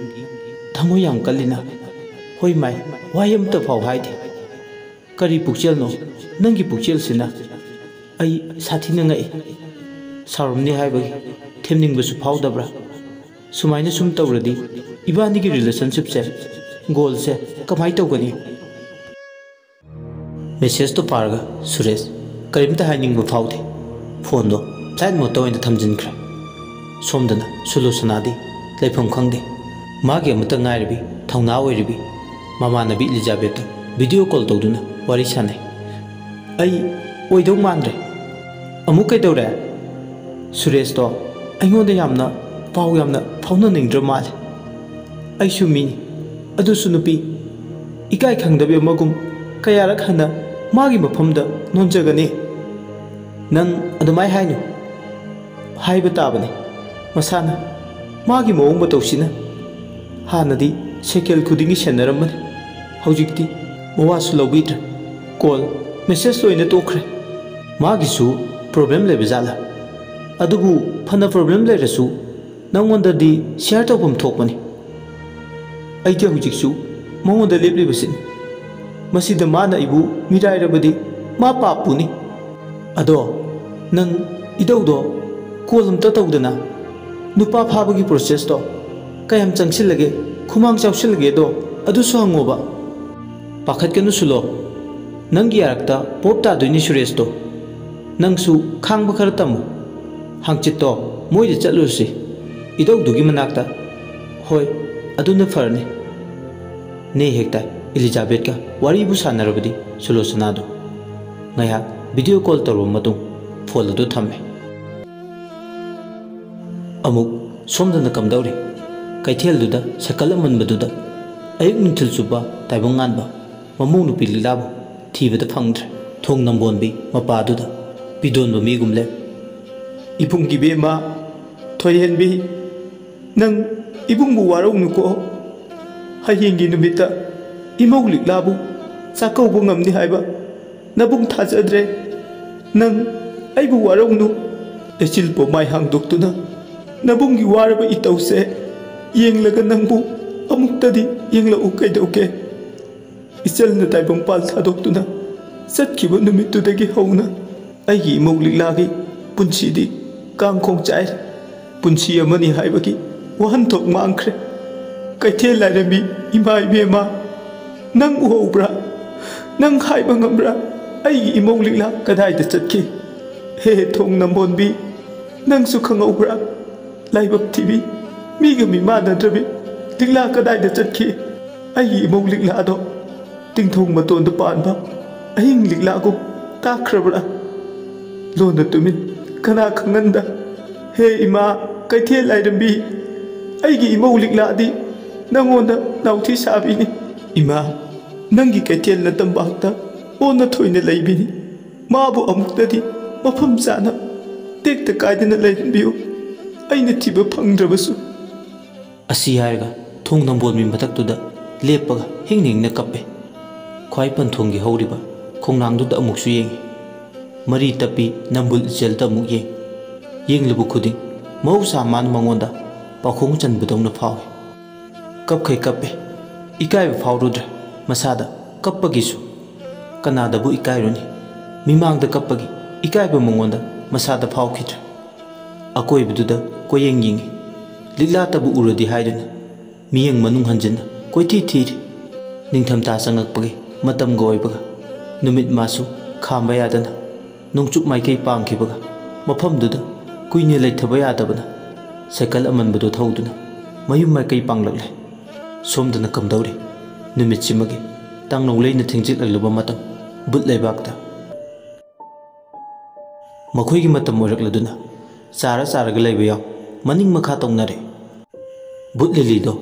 ꯊꯃꯣꯏ ꯌꯥꯝ ꯀꯜꯂꯤꯅ꯫ ꯍꯣꯏ ꯃꯥꯏ, ꯋꯥꯍꯩ ꯑꯃꯇ ꯐꯥꯎ ꯍꯥꯏꯗꯦ꯫ ꯀꯔꯤ ꯄꯨꯛꯆꯦꯜꯅꯣ ꯅꯪꯒꯤ ꯄꯨꯛꯆꯦꯜꯁꯤꯅ? ꯑꯩ ꯁꯥꯊꯤꯅ ꯉꯛꯏ꯫ ꯁꯥꯎꯔꯝꯅꯤ ꯍꯥꯏꯕꯒꯤ ꯊꯦꯝꯅꯤꯡꯕꯁꯨ ꯐꯥꯎꯗꯕ꯭ꯔꯥ? ꯁꯨꯃꯥꯏꯅ ꯁꯨꯝ ꯇꯧꯔꯗꯤ ꯏꯕꯥꯅꯤꯒꯤ relationship-ꯁꯦ, goal-ꯁꯦ ꯀꯃꯥꯏ ꯇꯧꯒꯅꯤ?" Message-ꯇꯣ ꯄꯥꯔꯒ ꯁꯨꯔꯦꯁ ꯀꯔꯤꯝꯇ ꯍꯥꯏꯅꯤꯡꯕ ꯐꯥꯎꯗꯦ꯫ Phone-ꯗꯣ flight mode-ꯇ ꯑꯣꯏꯅ ꯊꯝꯖꯤꯟꯈ꯭ꯔꯦ꯫ ꯁꯣꯝꯗꯅ ꯁꯨꯂꯣꯆꯅꯥꯗꯤ ꯂꯩꯐꯝ ꯈꯪꯗꯦ꯫ ꯃꯥꯒꯤ ꯑꯃꯠꯇ ꯉꯥꯏꯔꯕꯤ ꯊꯧꯅꯥ ꯑꯣꯏꯔꯤꯕꯤ ꯃꯃꯥꯟꯅꯕꯤ ꯏꯂꯤꯖꯥꯕꯦꯠꯇ video call ꯇꯧꯗꯨꯅ ꯋꯥꯔꯤ ꯁꯥꯟꯅꯩ꯫ "ꯑꯩ ꯑꯣꯏꯗꯧ ꯃꯥꯟꯗ꯭ꯔꯦ꯫" "ꯑꯃꯨꯛ ꯀꯩꯗꯧꯔꯦ?" "ꯁꯨꯔꯦꯁꯇꯣ ꯑꯩꯉꯣꯟꯗ ꯌꯥꯝꯅ, ꯄꯥꯎ ꯌꯥꯝꯅ ꯐꯥꯎꯅꯅꯤꯡꯗ꯭ꯔ ꯃꯥꯜꯂꯦ꯫ ꯑꯩꯁꯨ ꯃꯤꯅꯤ, ꯑꯗꯨꯁꯨ ꯅꯨꯄꯤ꯫ ꯏꯀꯥꯏ ꯈꯪꯗꯕꯤ ꯑꯃꯒꯨꯝ ꯀꯌꯥꯔꯛ ꯍꯟꯅ ꯃꯥꯒꯤ ꯃꯐꯝꯗ ꯅꯣꯟꯖꯒꯅꯤ?" "ꯅꯪ ꯑꯗꯨꯃꯥꯏ ꯍꯥꯏꯅꯨ꯫ ꯍꯥꯏꯕ ꯇꯥꯕꯅꯤ꯫ ꯃꯁꯥꯅ ꯃꯥꯒꯤ ꯃꯑꯣꯡ ꯃꯇꯧꯁꯤꯅ ꯍꯥꯟꯅꯗꯤ ꯁꯦꯀꯦꯜ ꯈꯨꯗꯤꯡꯒꯤ ꯁꯦꯟꯅꯔꯝꯕꯅꯤ꯫ ꯍꯧꯖꯤꯛꯇꯤ ꯃꯋꯥꯁꯨ ꯂꯧꯕꯤꯗ꯭ꯔꯦ꯫ ꯀꯣꯜ, ꯃꯦꯁꯦꯖ ꯂꯣꯏꯅ ꯇꯣꯛꯈ꯭ꯔꯦ꯫ ꯃꯥꯒꯤꯁꯨ ꯄ꯭ꯔꯣꯕ꯭ꯂꯦꯝ ꯂꯩꯕ ꯖꯥꯠꯂꯥ? ꯑꯗꯨꯕꯨ ꯐꯅ ꯄ꯭ꯔꯣꯕ꯭ꯂꯦꯝ ꯂꯩꯔꯁꯨ ꯅꯪꯉꯣꯟꯗꯗꯤ ꯁꯤꯌꯔ ꯇꯧꯐꯝ ꯊꯣꯛꯄꯅꯤ꯫ ꯑꯩꯗꯤ ꯍꯧꯖꯤꯛꯁꯨ ꯃꯉꯣꯟꯗ ꯂꯦꯞꯂꯤꯕꯁꯤꯅꯤ꯫ ꯃꯁꯤꯗ ꯃꯥꯅ ꯑꯩꯕꯨ ꯃꯤꯔꯥꯏꯔꯕꯗꯤ ꯃꯥ ꯄꯥꯞ ꯄꯨꯅꯤ꯫ ꯑꯗꯣ ꯅꯪ ꯏꯙꯧꯗꯣ ꯀꯣꯜ ꯑꯝꯇ ꯇꯧꯗꯅ ꯅꯨꯄꯥ ꯐꯥꯕꯒꯤ ꯄ꯭ꯔꯣꯁꯦꯁꯇꯣ ꯀꯌꯥꯝ ꯆꯪꯁꯤꯜꯂꯒꯦ, ꯈꯨꯃꯥꯡ ꯆꯥꯎꯁꯤꯜꯂꯒꯦꯗꯣ ꯑꯗꯨꯁꯨ ꯍꯪꯉꯣꯕ꯫ ꯄꯥꯈꯠꯀꯅꯨ ꯁꯨꯂꯣ, ꯅꯪꯒꯤ ꯌꯥꯔꯛꯇ ꯄꯣꯞ ꯇꯥꯗꯣꯏꯅꯤ ꯁꯨꯔꯦꯁꯇꯣ꯫ ꯅꯪꯁꯨ ꯈꯥꯡꯕ ꯈꯔ ꯇꯝꯃꯨ꯫ ꯍꯥꯡꯆꯤꯠꯇꯣ ꯃꯣꯏꯗ ꯆꯠꯂꯨꯔꯁꯤ, ꯏꯙꯧꯗꯨꯒꯤ ꯃꯅꯥꯛꯇ꯫ ꯍꯣꯏ, ꯑꯗꯨꯅ ꯐꯔꯅꯤ꯫ ꯅꯦ ꯍꯦꯛꯇ ꯏꯂꯤꯖꯥꯕꯦꯠꯀ ꯋꯥꯔꯤꯕꯨ ꯁꯥꯟꯅꯔꯕꯗꯤ ꯁꯨꯂꯣꯆꯅꯥꯗꯣ꯫ ꯉꯥꯏꯍꯥꯛ ꯚꯤꯗꯤꯑꯣ ꯀꯣꯜ ꯇꯧꯔꯕ ꯃꯇꯨꯡ ꯐꯣꯟ ꯑꯗꯨ ꯊꯝꯃꯦ꯫ ꯑꯃꯨꯛ ꯁꯣꯝꯗꯅ ꯀꯝꯗꯧꯔꯤ? ꯀꯩꯊꯦꯜꯗꯨꯗ ꯁꯥꯏꯀꯜ ꯑꯃꯟꯕꯗꯨꯗ ꯑꯌꯨꯛ ꯅꯨꯡꯊꯤꯜ ꯆꯨꯞꯄ ꯇꯥꯏꯕꯪ ꯉꯥꯟꯕ ꯃꯃꯧ ꯅꯨꯄꯤ ꯂꯤꯂꯥꯕꯨ ꯊꯤꯕꯗ ꯐꯪꯗ꯭ꯔꯦ꯫ ꯊꯣꯡ ꯅꯝꯕꯣꯟꯕꯤ ꯃꯄꯥꯗꯨꯗ ꯄꯤꯗꯣꯟꯕ ꯃꯤꯒꯨꯝ ꯂꯦꯞ꯫ "ꯏꯕꯨꯡ ꯏꯕꯦꯝꯃ, ꯊꯣꯏꯍꯦꯟꯕꯤ, ꯅꯪ ꯏꯕꯨꯡꯕꯨ ꯋꯥꯔꯧꯅꯨꯀꯣ꯫ ꯍꯌꯦꯡꯒꯤ ꯅꯨꯃꯤꯠꯇ ꯏꯃꯧ ꯂꯤꯛꯂꯥꯕꯨ ꯆꯥꯛꯀꯧꯕ ꯉꯝꯅꯤ ꯍꯥꯏꯕ ꯅꯕꯨꯡ ꯊꯥꯖꯗ꯭ꯔꯦ꯫ ꯅꯪ ꯑꯩꯕꯨ ꯋꯥꯔꯧꯅꯨ꯫ ꯂꯩꯆꯤꯜ ꯄꯣꯃꯥꯏ ꯍꯥꯡꯗꯣꯛꯇꯨꯅ ꯅꯕꯨꯡꯒꯤ ꯋꯥꯔꯕ ꯏꯇꯧꯁꯦ ꯌꯦꯡꯂꯒ ꯅꯪꯕꯨ ꯑꯃꯨꯛꯇꯗꯤ ꯌꯦꯡꯂꯛꯎ ꯀꯩꯗꯧꯒꯦ?" ꯏꯆꯜꯅ ꯇꯥꯏꯕꯪꯄꯥꯜ ꯊꯥꯗꯣꯛꯇꯨꯅ ꯆꯠꯈꯤꯕ ꯅꯨꯃꯤꯠꯇꯨꯗꯒꯤ ꯍꯧꯅ ꯑꯩꯒꯤ ꯏꯃꯧ ꯂꯤꯛꯂꯥꯒꯤ ꯄꯨꯟꯁꯤꯗꯤ ꯀꯥꯡꯈꯣꯡ ꯆꯥꯏꯔꯦ꯫ ꯄꯨꯟꯁꯤ ꯑꯃꯅꯤ ꯍꯥꯏꯕꯒꯤ ꯋꯥꯍꯟꯊꯣꯛ ꯃꯥꯡꯈ꯭ꯔꯦ꯫ ꯀꯩꯊꯦꯜ ꯂꯥꯏꯔꯦꯝꯕꯤ, ꯏꯃꯥ ꯏꯕꯦꯝꯃ, ꯅꯪ ꯎꯍꯧꯕ꯭ꯔꯥ? ꯅꯪ ꯍꯥꯏꯕ ꯉꯝꯕ꯭ꯔꯥ? ꯑꯩꯒꯤ ꯏꯃꯧ ꯂꯤꯛꯂꯥ ꯀꯗꯥꯏꯗ ꯆꯠꯈꯤ? ꯍꯦ ꯊꯣꯡ ꯅꯝꯕꯣꯟꯕꯤ, ꯅꯪꯁꯨ ꯈꯪꯍꯧꯕ꯭ꯔꯥ? ꯂꯥꯏꯕꯛ ꯊꯤꯕꯤ, ꯃꯤꯒ ꯃꯤꯃꯥꯟꯅꯗ꯭ꯔꯕꯤ ꯂꯤꯛꯂꯥ ꯀꯗꯥꯏꯗ ꯆꯠꯈꯤ? ꯑꯩꯒꯤ ꯏꯃꯧ ꯂꯤꯛꯂꯥꯗꯣ ꯇꯤꯡꯊꯣꯡ ꯃꯇꯣꯟꯗ ꯄꯥꯟꯕ ꯑꯍꯤꯡ ꯂꯤꯛꯂꯥꯒꯨꯝ ꯇꯥꯈ꯭ꯔꯕ꯭ꯔꯥ? ꯂꯣꯟꯅ ꯇꯨꯃꯤꯟ, ꯀꯅꯥ ꯈꯪꯍꯟꯗ? ꯍꯦ ꯏꯃꯥ ꯀꯩꯊꯦꯜ ꯂꯥꯏꯔꯦꯝꯕꯤ, ꯑꯩꯒꯤ ꯏꯃꯧ ꯂꯤꯛꯂꯥꯗꯤ ꯅꯪꯉꯣꯟꯗ ꯅꯥꯎꯊꯤ ꯁꯥꯕꯤꯅꯤ꯫ ꯏꯃꯥ, ꯅꯪꯒꯤ ꯀꯩꯊꯦꯜ ꯅꯇꯝꯄꯥꯛꯇ ꯑꯣꯟꯅ ꯊꯣꯏꯅ ꯂꯩꯕꯤꯅꯤ꯫ ꯃꯥꯕꯨ ꯑꯃꯨꯛꯇꯗꯤ ꯃꯐꯝ ꯆꯥꯅ ꯇꯦꯛꯇ ꯀꯥꯏꯗꯅ ꯂꯩꯍꯟꯕꯤꯌꯨ꯫ ꯑꯩꯅ ꯊꯤꯕ ꯐꯪꯗ꯭ꯔꯕꯁꯨ꯫ ꯑꯁꯤ ꯍꯥꯏꯔꯒ ꯊꯣꯡ ꯅꯝꯕꯣꯜꯃꯤ ꯃꯊꯛꯇꯨꯗ ꯂꯦꯞꯄꯒ ꯍꯤꯡ ꯍꯤꯡꯅ ꯀꯞꯄꯦ꯫ ꯈ꯭ꯋꯥꯏ ꯄꯟꯊꯣꯡꯒꯤ ꯍꯧꯔꯤꯕ ꯈꯣꯡꯅꯥꯡꯗꯨꯗ ꯑꯃꯨꯛꯁꯨ ꯌꯦꯡꯉꯤ꯫ ꯃꯔꯤ ꯇꯞꯄꯤ ꯅꯝꯕꯨꯜ ꯏꯆꯦꯜꯗ ꯑꯃꯨꯛ ꯌꯦꯡ꯫ ꯌꯦꯡꯂꯨꯕ ꯈꯨꯗꯤꯡ ꯃꯍꯧꯁꯥ ꯃꯥꯅ ꯃꯉꯣꯟꯗ ꯄꯥꯎꯈꯣꯡ ꯆꯟꯕꯗꯧꯅ ꯐꯥꯎꯏ꯫ ꯀꯞꯈꯩ ꯀꯞꯄꯦ꯫ ꯏꯀꯥꯏꯕ ꯐꯥꯎꯔꯨꯗ꯭ꯔꯦ ꯃꯁꯥꯗ ꯀꯞꯄꯒꯤꯁꯨ꯫ ꯀꯅꯥꯗꯕꯨ ꯏꯀꯥꯏꯔꯨꯅꯤ? ꯃꯤꯃꯥꯡꯗ ꯀꯞꯄꯒꯤ ꯏꯀꯥꯏꯕ ꯃꯉꯣꯟꯗ ꯃꯁꯥꯗ ꯐꯥꯎꯈꯤꯗ꯭ꯔꯦ꯫ ꯑꯀꯣꯏꯕꯗꯨꯗ ꯀꯣꯏꯌꯦꯡ ꯌꯦꯡꯉꯤ꯫ ꯂꯤꯛꯂꯥꯇꯕꯨ ꯎꯔꯗꯤ ꯍꯥꯏꯗꯨꯅ ꯃꯤꯠꯌꯦꯡ ꯃꯅꯨꯡ ꯍꯟꯖꯤꯟꯅ ꯀꯣꯏꯊꯤ ꯊꯤꯔꯤ꯫ ꯅꯤꯡꯊꯝꯊꯥ ꯆꯪꯉꯛꯄꯒꯤ ꯃꯇꯝꯒ ꯑꯣꯏꯕꯒ ꯅꯨꯃꯤꯠ ꯃꯥꯁꯨ ꯈꯥꯝꯕ ꯌꯥꯗꯅ ꯅꯣꯡꯆꯨꯞ ꯃꯥꯏꯀꯩ ꯄꯥꯡꯈꯤꯕꯒ ꯃꯐꯝꯗꯨꯗ ꯀꯨꯏꯅ ꯂꯩꯊꯕ ꯌꯥꯗꯕꯅ ꯁꯥꯏꯀꯜ ꯑꯃꯟꯕꯗꯨ ꯊꯧꯗꯨꯅ ꯃꯌꯨꯝ ꯃꯥꯏꯀꯩ ꯄꯥꯡꯂꯛꯂꯦ꯫ ꯁꯣꯝꯗꯅ ꯀꯝꯗꯧꯔꯤ? ꯅꯨꯃꯤꯠꯁꯤꯃꯒꯤ ꯇꯥꯡꯅꯧ ꯂꯩꯅ ꯊꯦꯡꯖꯤꯜꯂꯛꯂꯕ ꯃꯇꯝ ꯕꯨꯠ ꯂꯩꯕꯥꯛꯇ꯫ ꯃꯈꯣꯏꯒꯤ ꯃꯇꯝ ꯑꯣꯏꯔꯛꯂꯗꯨꯅ ꯆꯥꯔ ꯆꯥꯔꯒ ꯂꯩꯕ ꯌꯥꯎ ꯃꯅꯤꯡ ꯃꯈꯥ ꯇꯧꯅꯔꯦ꯫ ꯕꯨꯠ ꯂꯤꯂꯤꯗꯣ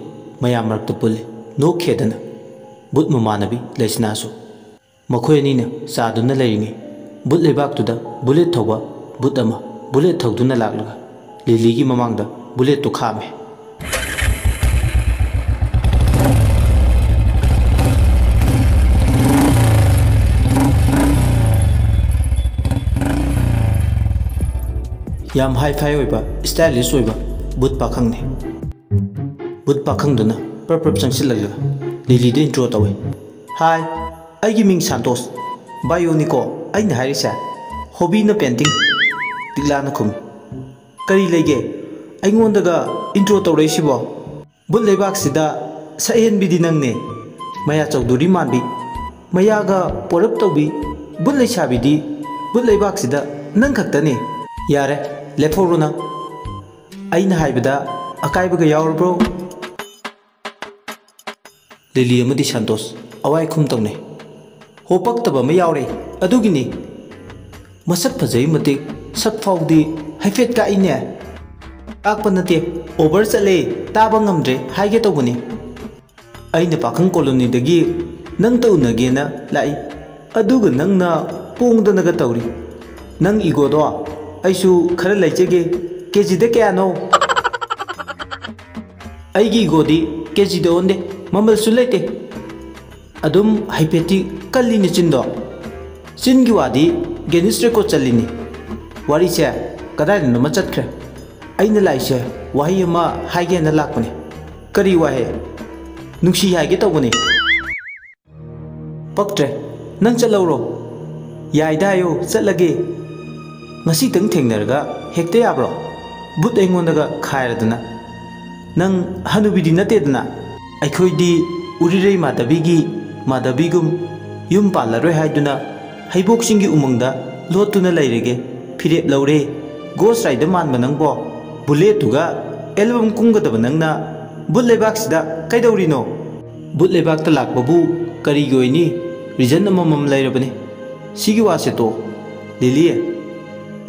ꯃꯌꯥꯝ ꯃꯔꯛꯇ ꯄꯨꯜꯂꯤ ꯅꯣꯛꯈꯦꯗꯅ꯫ ꯕꯨꯠ ꯃꯃꯥꯟꯅꯕꯤ ꯂꯩꯁꯅꯥꯁꯨ꯫ ꯃꯈꯣꯏ ꯑꯅꯤꯅ ꯆꯥꯗꯨꯅ ꯂꯩꯔꯤꯉꯩ ꯕꯨꯠ ꯂꯩꯕꯥꯛꯇꯨꯗ ꯕꯨꯂꯦꯠ ꯊꯧꯕ ꯕꯨꯠ ꯑꯃ ꯕꯨꯂꯦꯠ ꯊꯧꯗꯨꯅ ꯂꯥꯛꯂꯒ ꯂꯤꯂꯤꯒꯤ ꯃꯃꯥꯡꯗ ꯕꯨꯂꯦꯠꯇꯨ ꯈꯥꯝꯃꯦ꯫ ꯌꯥꯝ ꯍꯥꯏ ꯐꯥꯏ ꯑꯣꯏꯕ ꯁ꯭ꯇꯥꯏꯂꯤꯁ ꯑꯣꯏꯕ ꯕꯨꯠ ꯄꯥꯈꯪꯅꯤ꯫ ꯕꯨꯠ ꯄꯥꯈꯪꯗꯨꯅ ꯄ꯭ꯔꯞ ꯄ꯭ꯔꯞ ꯆꯪꯁꯤꯜꯂꯒ ꯂꯤꯂꯤꯗ ꯏꯟꯇ꯭ꯔꯣ ꯇꯧꯏ꯫ ꯍꯥꯏ, ꯑꯩꯒꯤ ꯃꯤꯡ ꯁꯥꯟꯇꯣꯁ꯫ ꯕꯥꯏꯑꯣꯅꯤꯀꯣ ꯑꯩꯅ ꯍꯥꯏꯔꯤꯁꯦ꯫ ꯍꯣꯕꯤꯅ ꯄꯦꯟꯇꯤꯡ꯫ ꯂꯤꯛꯂꯥꯅ ꯈꯨꯝꯃꯤ꯫ ꯀꯔꯤ ꯂꯩꯒꯦ? ꯑꯩꯉꯣꯟꯗꯒ ꯏꯟꯇ꯭ꯔꯣ ꯇꯧꯔꯛꯏꯁꯤꯕꯣ? ꯕꯨꯠ ꯂꯩꯕꯥꯛꯁꯤꯗ ꯁꯛꯍꯦꯟꯕꯤꯗꯤ ꯅꯪꯅꯦ꯫ ꯃꯌꯥ ꯆꯧꯗꯣꯔꯤ ꯃꯥꯟꯕꯤ, ꯃꯌꯥꯒ ꯄꯣꯔꯞ ꯇꯧꯕꯤ ꯕꯨꯠ ꯂꯩꯁꯥꯕꯤꯗꯤ ꯕꯨꯠ ꯂꯩꯕꯥꯛꯁꯤꯗ ꯅꯪ ꯈꯛꯇꯅꯦ꯫ ꯌꯥꯔꯦ, ꯂꯦꯞꯍꯧꯔꯣ ꯅꯪ꯫ ꯑꯩꯅ ꯍꯥꯏꯕꯗ ꯑꯀꯥꯏꯕꯒ ꯌꯥꯎꯔꯕ꯭ꯔꯣ? ꯂꯤꯂꯤ ꯑꯃꯗꯤ ꯁꯟꯇꯣꯁ ꯑꯋꯥꯏ ꯈꯨꯝ ꯇꯧꯅꯩ꯫ ꯍꯣ, ꯄꯛꯇꯕ ꯑꯃ ꯌꯥꯎꯔꯦ, ꯑꯗꯨꯒꯤꯅꯤ꯫ ꯃꯁꯛ ꯐꯖꯩ ꯃꯇꯤꯛ ꯁꯛ ꯐꯥꯎꯗꯤ ꯍꯥꯏꯐꯦꯠ ꯀꯥꯛꯏꯅꯦ꯫ ꯀꯥꯛꯄ ꯅꯠꯇꯦ, ꯑꯣꯚꯔ ꯆꯠꯂꯦ, ꯇꯥꯕ ꯉꯝꯗ꯭ꯔꯦ ꯍꯥꯏꯒꯦ ꯇꯧꯕꯅꯤ꯫ ꯑꯩꯅ ꯄꯥꯈꯪ ꯀꯣꯂꯣꯅꯤꯗꯒꯤ ꯅꯪꯇ ꯎꯅꯒꯦꯅ ꯂꯥꯛꯏ, ꯑꯗꯨꯒ ꯅꯪꯅ ꯄꯣꯡꯗꯅꯒ ꯇꯧꯔꯤ꯫ ꯅꯪ ꯏꯒꯣꯗꯣ ꯑꯩꯁꯨ ꯈꯔ ꯂꯩꯖꯒꯦ꯫ ꯀꯦꯖꯤꯗ ꯀꯌꯥꯅꯣ? ꯑꯩꯒꯤ ꯏꯒꯣꯗꯤ ꯀꯦꯖꯤꯗ ꯑꯣꯟꯗꯦ, ꯃꯃꯜꯁꯨ ꯂꯩꯇꯦ꯫ ꯑꯗꯨꯝ ꯍꯥꯏꯐꯦꯠꯇꯤ ꯀꯜꯂꯤꯅꯦ ꯆꯤꯟꯗꯣ꯫ ꯆꯤꯟꯒꯤ ꯋꯥꯗꯤ ꯒꯦꯅꯤꯁ ꯔꯦꯀꯣꯔꯠ ꯆꯜꯂꯤꯅꯤ꯫ ꯋꯥꯔꯤꯁꯦ ꯀꯗꯥꯏꯗꯅꯣꯃ ꯆꯠꯈ꯭ꯔꯦ꯫ ꯑꯩꯅ ꯂꯥꯛꯏꯁꯦ ꯋꯥꯍꯩ ꯑꯃ ꯍꯥꯏꯒꯦꯅ ꯂꯥꯛꯄꯅꯤ꯫ ꯀꯔꯤ ꯋꯥꯍꯩ? ꯅꯨꯡꯁꯤ ꯍꯥꯏꯒꯦ ꯇꯧꯕꯅꯤ꯫ ꯄꯛꯇ꯭ꯔꯦ꯫ ꯅꯪ ꯆꯠꯂꯧꯔꯣ꯫ ꯌꯥꯏꯗ ꯍꯥꯏꯌꯣ, ꯆꯠꯂꯒꯦ꯫ ꯉꯁꯤꯇꯪ ꯊꯦꯡꯅꯔꯒ ꯍꯦꯛꯇ ꯌꯥꯕ꯭ꯔꯣ? ꯕꯨꯠ ꯑꯩꯉꯣꯟꯗꯒ ꯈꯥꯏꯔꯗꯅ꯫ ꯅꯪ ꯍꯅꯨꯕꯤꯗꯤ ꯅꯠꯇꯦꯗꯅ꯫ ꯑꯩꯈꯣꯏꯗꯤ ꯎꯔꯤꯔꯩ ꯃꯥꯙꯕꯤꯒꯤ ꯃꯥꯙꯕꯤꯒꯨꯝ ꯌꯨꯝ ꯄꯥꯜꯂꯔꯣꯏ ꯍꯥꯏꯗꯨꯅ ꯍꯩꯕꯣꯛꯁꯤꯡꯒꯤ ꯎꯃꯪꯗ ꯂꯣꯠꯇꯨꯅ ꯂꯩꯔꯒꯦ꯫ ꯐꯤꯔꯦꯞ ꯂꯧꯔꯦ꯫ ꯒꯣꯁ ꯔꯥꯏꯗ ꯃꯥꯟꯕ ꯅꯪꯕꯣ꯫ ꯕꯨꯂꯦꯠꯇꯨꯒ ꯑꯦꯜꯕꯝ ꯀꯨꯝꯒꯗꯕ ꯅꯪꯅ ꯕꯨꯠ ꯂꯩꯕꯥꯛꯁꯤꯗ ꯀꯩꯗꯧꯔꯤꯅꯣ? ꯕꯨꯠ ꯂꯩꯕꯥꯛꯇ ꯂꯥꯛꯄꯕꯨ ꯀꯔꯤꯒꯤ ꯑꯣꯏꯅꯤ? ꯔꯤꯖꯟ ꯑꯃꯃꯝ ꯂꯩꯔꯕꯅꯤ꯫ ꯁꯤꯒꯤ ꯋꯥꯁꯦ ꯇꯣꯛ꯫ ꯂꯤꯂꯤ,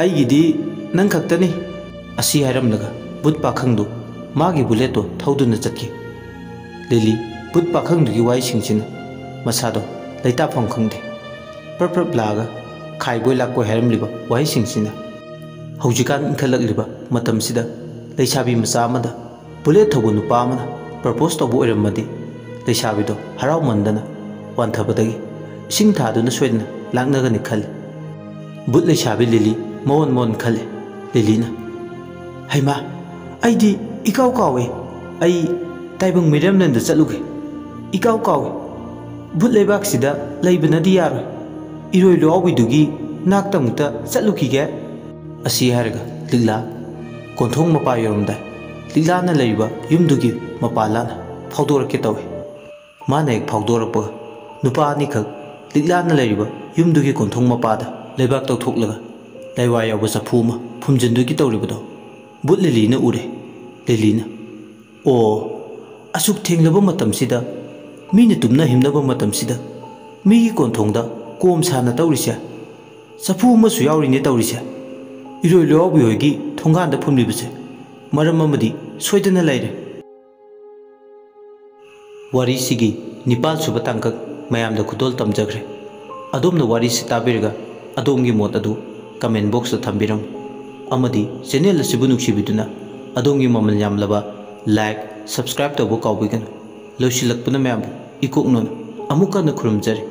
ꯑꯩꯒꯤꯗꯤ ꯅꯪ ꯈꯛꯇꯅꯤ꯫ ꯑꯁꯤ ꯍꯥꯏꯔꯝꯂꯒ ꯕꯨꯠ ꯄꯥꯈꯪꯗꯨ ꯃꯥꯒꯤ ꯕꯨꯂꯦꯠꯇꯣ ꯊꯧꯗꯨꯅ ꯆꯠꯈꯤ꯫ ꯂꯤꯂꯤ ꯕꯨꯠ ꯄꯥꯈꯪꯗꯨꯒꯤ ꯋꯥꯍꯩꯁꯤꯡꯁꯤꯅ ꯃꯁꯥꯗꯣ ꯂꯩꯇꯥꯐꯝ ꯈꯪꯗꯦ꯫ ꯄ꯭ꯔꯞ ꯄ꯭ꯔꯞ ꯂꯥꯛꯑꯒ ꯈꯥꯏꯕꯣꯏ ꯂꯥꯛꯄꯣꯏ ꯍꯥꯏꯔꯝꯂꯤꯕ ꯋꯥꯍꯩꯁꯤꯡꯁꯤꯅ ꯍꯧꯖꯤꯛꯀꯥꯟ ꯏꯟꯈꯠꯂꯛꯂꯤꯕ ꯃꯇꯝꯁꯤꯗ ꯂꯩꯁꯥꯕꯤ ꯃꯆꯥ ꯑꯃꯗ ꯕꯨꯂꯦꯠ ꯊꯧꯕ ꯅꯨꯄꯥ ꯑꯃꯅ ꯄ꯭ꯔꯄꯣꯁ ꯇꯧꯕ ꯑꯣꯏꯔꯝꯃꯗꯤ ꯂꯩꯁꯥꯕꯤꯗꯣ ꯍꯔꯥꯎꯃꯟꯗꯅ ꯋꯥꯟꯊꯕꯗꯒꯤ ꯏꯁꯤꯡ ꯊꯥꯗꯨꯅ ꯁꯣꯏꯗꯅ ꯂꯥꯛꯅꯒꯅꯤ ꯈꯜꯂꯤ꯫ ꯕꯨꯠ ꯂꯩꯁꯥꯕꯤ ꯂꯤꯂꯤ ꯃꯑꯣꯟ ꯃꯑꯣꯟ ꯈꯜꯂꯤ꯫ ꯂꯤꯂꯤꯅ, "ꯍꯩꯃꯥ, ꯑꯩꯗꯤ ꯏꯀꯥꯎ ꯀꯥꯎꯋꯦ꯫ ꯑꯩ ꯇꯥꯏꯕꯪ ꯃꯤꯔꯦꯝꯂꯦꯟꯗ ꯆꯠꯂꯨꯒꯦ꯫ ꯏꯀꯥꯎ ꯀꯥꯎꯋꯦ꯫ ꯕꯨꯠ ꯂꯩꯕꯥꯛꯁꯤꯗ ꯂꯩꯕꯅꯗꯤ ꯌꯥꯔꯣꯏ꯫ ꯏꯔꯣꯏ ꯂꯨꯋꯥꯎꯕꯤꯗꯨꯒꯤ ꯅꯥꯛꯇ ꯑꯃꯨꯛꯇ ꯆꯠꯂꯨꯈꯤꯒꯦ"꯫ ꯑꯁꯤ ꯍꯥꯏꯔꯒ ꯂꯤꯛꯂꯥ ꯀꯣꯟꯊꯣꯡ ꯃꯄꯥ ꯌꯧꯔꯝꯗꯥꯏ ꯂꯤꯛꯂꯥꯅ ꯂꯩꯔꯤꯕ ꯌꯨꯝꯗꯨꯒꯤ ꯃꯄꯥ ꯂꯥꯟꯅ ꯐꯥꯎꯗꯣꯔꯛꯀꯦ ꯇꯧꯏ꯫ ꯃꯥꯅ ꯍꯦꯛ ꯐꯥꯎꯗꯣꯔꯛꯄꯒ ꯅꯨꯄꯥ ꯑꯅꯤꯈꯛ ꯂꯤꯛꯂꯥꯅ ꯂꯩꯔꯤꯕ ꯌꯨꯝꯗꯨꯒꯤ ꯀꯣꯟꯊꯣꯡ ꯃꯄꯥꯗ ꯂꯩꯕꯥꯛ ꯇꯧꯊꯣꯛꯂꯒ ꯂꯩꯋꯥ ꯌꯥꯎꯕ ꯆꯐꯨ ꯑꯃ ꯐꯨꯝꯖꯤꯟꯗꯨꯒꯤ ꯇꯧꯔꯤꯕꯗꯣ ꯕꯨꯠ ꯂꯤꯂꯤꯅ ꯎꯔꯦ꯫ ꯂꯤꯂꯤꯅ, "ꯑꯣ, ꯑꯁꯨꯛ ꯊꯦꯡꯂꯕ ꯃꯇꯝꯁꯤꯗ, ꯃꯤꯅ ꯇꯨꯝꯅ ꯍꯤꯞꯅꯕ ꯃꯇꯝꯁꯤꯗ, ꯃꯤꯒꯤ ꯀꯣꯟꯊꯣꯡꯗ ꯀꯣꯝ ꯁꯥꯅ ꯇꯧꯔꯤꯁꯦ? ꯆꯐꯨ ꯑꯃꯁꯨ ꯌꯥꯎꯔꯤꯅꯦ ꯇꯧꯔꯤꯁꯦ꯫ ꯏꯔꯣꯏ ꯂꯣꯌꯥꯎꯕꯤ ꯍꯣꯏꯒꯤ ꯊꯣꯡꯒꯥꯟꯗ ꯐꯨꯝꯂꯤꯕꯁꯦ ꯃꯔꯝ ꯑꯃꯗꯤ ꯁꯣꯏꯗꯅ ꯂꯩꯔꯦ"꯫ ꯋꯥꯔꯤꯁꯤꯒꯤ ꯅꯤꯄꯥꯜ ꯁꯨꯕ ꯇꯥꯡꯀꯛ ꯃꯌꯥꯝꯗ ꯈꯨꯗꯣꯜ ꯇꯝꯖꯈ꯭ꯔꯦ꯫ ꯑꯗꯣꯝꯅ ꯋꯥꯔꯤꯁꯤ ꯇꯥꯕꯤꯔꯒ ꯑꯗꯣꯝꯒꯤ ꯃꯣꯠ ꯑꯗꯨ comment box ꯇ ꯊꯝꯕꯤꯔꯝꯃꯨ꯫ ꯑꯃꯗꯤ channel ꯑꯁꯤꯕꯨ ꯅꯨꯡꯁꯤꯕꯤꯗꯨꯅ ꯑꯗꯣꯝꯒꯤ ꯃꯃꯜ ꯌꯥꯝꯂꯕ like, subscribe ꯇꯧꯕ ꯀꯥꯎꯕꯤꯒꯅꯨ꯫ ꯂꯣꯏꯁꯤꯜꯂꯛꯄꯅ ꯃꯌꯥꯝꯕꯨ ꯏꯀꯣꯛꯅꯣꯅ ꯑꯃꯨꯛ ꯍꯟꯅ ꯈꯨꯔꯨꯝꯖꯔꯤ꯫